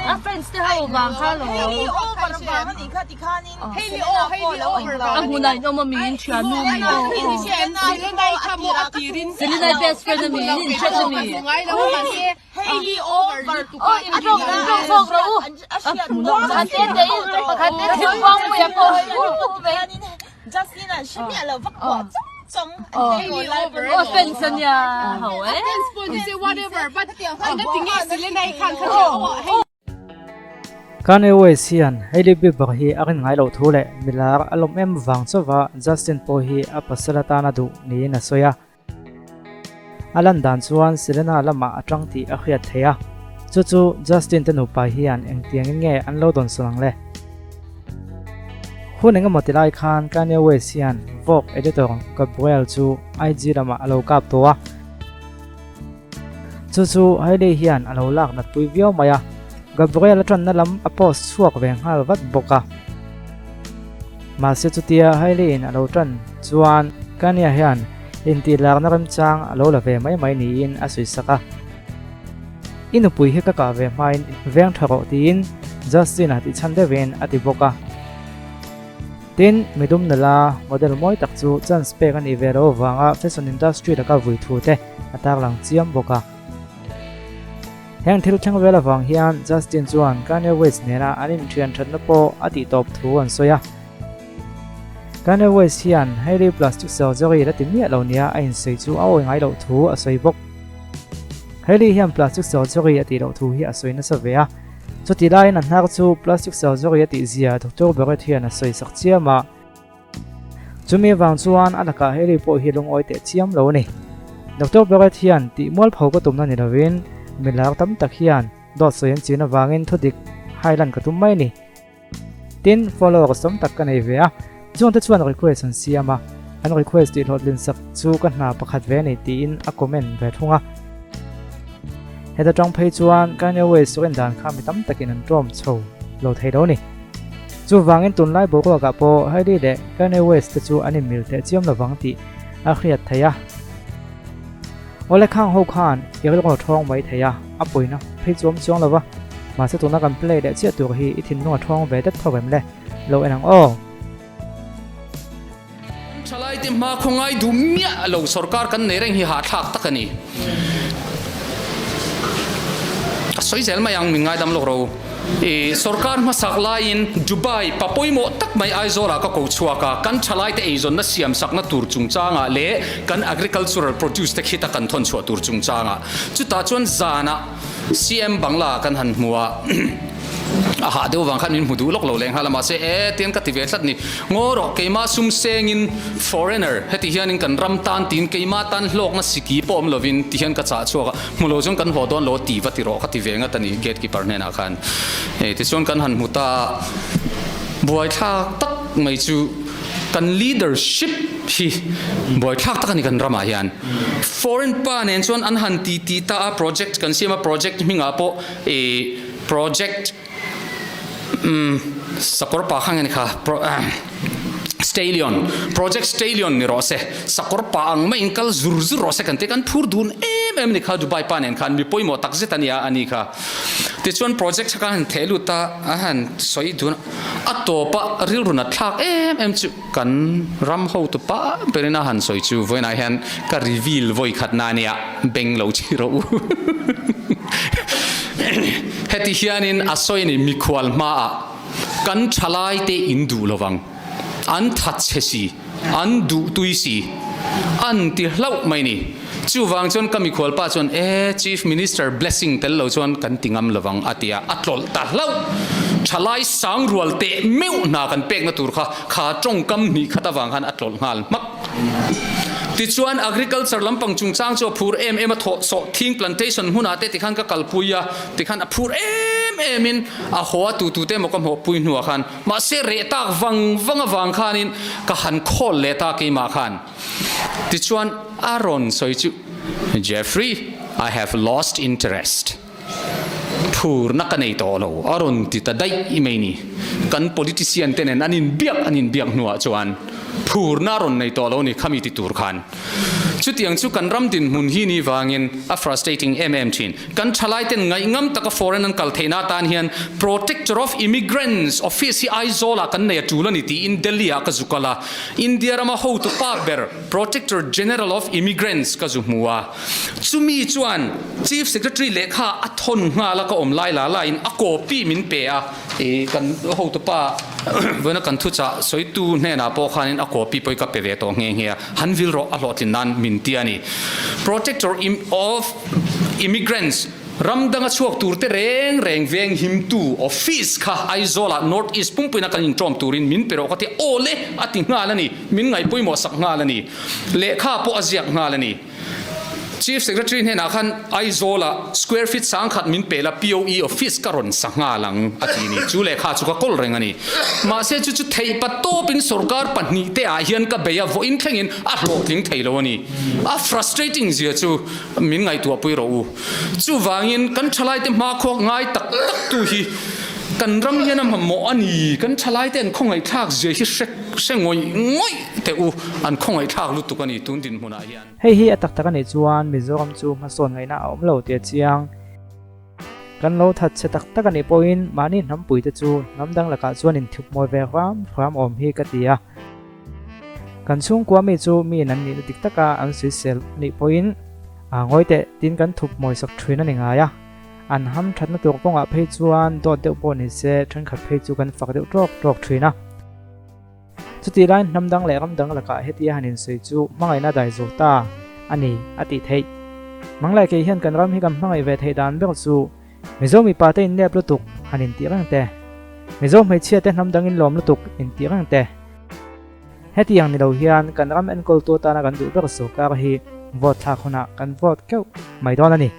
A fans te ho vang kha lo. A hmunah in awm a mi in thiannu mi. Selena best friend a mi in inhriat a mi. Aw in rawng in rawng zawk rawh u. Pakhat te te in pakhat te te Buangpuia pawh Aw fans a nia ho e. Kanye West hian Hailey Bieber hi a rin ngai loh thu leh milar a lawm em vang chauva Justin pawh hi a pasal atana duh niin a sawi a. A lan dan chuan Selena lamah a tang tih a hriat theih a, chu chu Justin te nupa hian engtiangin nge an lo dawnsawn ang le? Hun engemaw ti lai khan Kanye West hian Vogue editor Gabrielle chu IG lamah a lo kap tawh a, chu chu Hailey hian a lo lak natpui viau mai a, Gabrielle a tanna lam a post chhuak ve nghal vat bawk a. Mahse chutia Hailey in a lo tan chuan Kanye hian intih larna remchang a lo la ve mai mai niin a sawi sak a. I nupui hi ka kah ve hmain veng tha rawh tiin Justin-a tihchhan deuhin a ti bawk a. Tin, midum nula model mawi tak chu chance pek a nih ve loh avanga fashion industry laka vui thu te a tarlang chiam bawk a. Heng thil thleng vel avang hian Justin chuan Kanye West nena an inthian thatna pawh a tihtawp thu an sawi a. Kanye West hian Hailey plastic surgery la ti miah lo nia a insawi chu a awi ngai loh thu a sawi bawk. Hailey hian plastic surgery a tih loh thu hi a sawi nasa ve a. Chutih laiin a hnar chu plastic surgery a tihzia Doctor Barrett hian a sawi sak chiam a. Chumi avang chuan a lakah Hailey pawh hi lungawi teh chiam lo a ni. Doctor Barrett hian tih mualpho ka tumna ni lovin milar tam tak hian dawt sawi an chin avangin thudik hailan ka tum mai a ni. Tin, followers tam tak ka nei ve a, chungte chuan request an siam a, an request tih hlawhtlin sak chu ka hna pakhat ve a ni tiin a comment ve thung a. Heta tang phei chuan Kanye West rin dan kha mi tam takin an ṭawm chho lo thei lo ni. Chuvangin tunlai boruakah pawh Hailey leh Kanye West te chu an inmil teh chiam lovang tih a hriat theih a. Awle khang ho khan i rilru ṭhawng mai thei a, a pawina phei chuam chuang lo va. Mahse tuna kan play leh chiah tur hi i thinlung a ṭhawng ve det tho em le? Lo en ang aw. Ṭhalaite hma khawngai duh miah lo sorkar kan nei reng hi hahthlak tak a ni. A sawi zel mai ang, min ngaidam lawk ro. I sorkar hmasak laiin Dubai pa pawimawh tak mai Aizawlah ka ko chhuak a, kan ṭhalaite eizawnna siamsakna tur chungchangah leh kan agricultural produce te khita kan thawn chhuah tur chungchangah. Chutah chuan zanah CM Bangla kan han hmu a, a hah deuh vang khan min hmu duh lawk lo leh nghal a, mahse e tiang ka ti ve tlat ni. Ngaw rawh, keimah sum sengin foreigner heti hianin kan ram tan tiin keimah tan hlawkna siki pawh awm lovin ti hian ka chah chhuak a, hmu lo chuan kan haw dawn lo ti va ti rawh ka ti ve ngat a ni gatekeeper hnenah khan. Hei tichuan kan han hmu ta a, buaithlak tak mai chu kan leadership hi buaithlak tak a ni kan ramah hian. Foreign pa nen chuan an han ti ti ta a, project kan siam a, project hmingah pawh ih project Umm sakawr pa kha nge ni kha Stallion Project Stallion ni rawh se sakawr pa ang maiin kal zur zur rawh se kan tih kan phur dun em em a ni kha Dubai pa nen khan mi pawimawh tak zet a nia a ni kha tichuan project kha han theh lut a a han sawi dun a tawp a rilru nat thlak em em chu kan ram hotu pa berin a han sawi chu vawiinah hian ka reveal vawi khatna a nia beng lo chi rawh u. Heti hianin a sawi a ni, Mikhual hmaah kan thalaite in duh lovang, an thatchhe si, an duh tui si, an ti hlauh mai ni. Chuvang chuan ka mikhual pa chuan, E, Chief Minister blessing tel lo chuan kan ti ngam lovang, a ti a, a tlawlh ta hlauh. Thalai sang rual teh meuh hna kan pekna tur kha, kha tawngkam hnih khat avang khan a tlawlh nghal hmak. Tichuan agriculture lampang chungchang chu a phur em em a, thawh sawh thing plantation hmunah te tikhan ka kalpui a, tikhan a phur em em in a haw a tu tu te emaw ka hmawhpui hnuah khan mahse reh tak vang vang avang khanin ka han khawl leh ta keimah khan. Tichuan a rawn sawi chu Jeffrey, I have lost interest. Phurna ka nei tawh lo a rawn ti ta daih mai ni. Kan politician te nen an inbiak an inbiak hnuah chuan phurna a rawn nei tawh lo ni khami ti tur khan. Chutiang chu kan ram dinhmun hi ni vangin a frustrating em em thin. Kan thalaiten ngaihngam taka foreign an kal theihna atan hian Protector of Immigrants Office hi Aizawl-ah kan nei a tul a ni tiin Delhi-ah ka zu kal a. India rama hotu pa ber Protector General of Immigrants ka zu hmu a. Chumi chuan Chief Secretary lehkha a thawn nghal a ka awm lai la laiin a copy min pe a. I kan hotu pa vawiina kan thuchah sawitu hnenah pawh khanin a copy pawh hi ka pe ve tawh nghe nghe a. Han vil rawh a hlawhtlin nan min ti a ni. Protector of Immigrants ram danga chhuak tur te reng reng veng himtu office kha Aizawlah North East pumpuina kan inṭawm turin min pe rawh ka ti a, aw le a ti nghal a ni, min ngaihpawimawh sak nghal a ni, lehkha pawh a ziak nghal a ni. Chief Secretary hnenah khan Aizawlah square feet sangkhat min pe la POE office ka rawn sa nghal ang a ti ni. Chu lehkha chu ka kawl reng a ni. Mahse chu chu theih pa tawpin sorkar pahnihte ah hian ka bei a, vawiin thlengin a hlawhtling thei lo a ni. A frustrating zia chu min ngaihtuahpui rawh u. Chuvangin kan thalaite hmakhua ngai tak tak tu hi kan ram hian a mamawh a ni. Kan thalaite an khawngaihthlak zia hi hre hre ngawih ngawih teh u. An khawngaihthlak lutuk a ni tun dinhmunah hian. Hei hi a tak tak a nih chuan Mizoram chu hmasawn ngaihna a awm lo tih a chiang. Kan lo that chhe tak tak a nih pawhin mahni hnampuite chu hnam dang lakah chuan inthup mawi ve hram hram awm hi ka ti a. Kan chhungkua mi chu miin an nihna dik taka an suisel a nih pawhin a ngawi teh tiin kan thup mawi sak thin a ni ngai a. An ham thatna tur kawngah phei chuan dawt deuh pawh ni se thenkhat phei chu kan fak deuh tawk tawk thin a. Chutih laiin hnam dang leh ram dang lakah hetia han insawi chu hmangaihna dai zo ta a ni a tih theih. Manglai kei hian kan ram hi kan hmangaih ve theih dan ber chu Mizo mipa te innep lutuk han intih reng te, Mizo hmeichhia te hnam dang inlawm lutuk intih reng te. Hetiang ni lo hian kan ram enkawltu atana kan duh ber sawrkar hi vote thlak hunah kan vote keuh mai dawn a ni.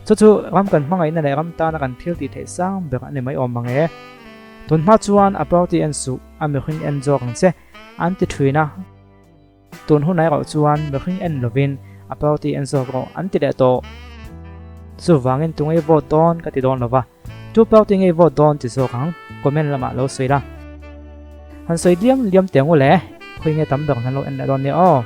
Chu chu ram kan hmangaihna leh ram tana kan thil tih theih sang ber a ni mai awm mang e. Tun hma chuan a party en suh, a mihring en zawk ang che, an ti thin a. Tun hunah erawh chuan mihring en lovin a party en zawk rawh an ti leh tawh. Chuvangin tu ngei vote dawn ka ti dawn lova, tu party ngei vote dawn ti zawk ang, comment lamah lo sawi la. Han sawi liam liam teh ang u le, khawi nge tam ber nan lo en leh dawn nia aw.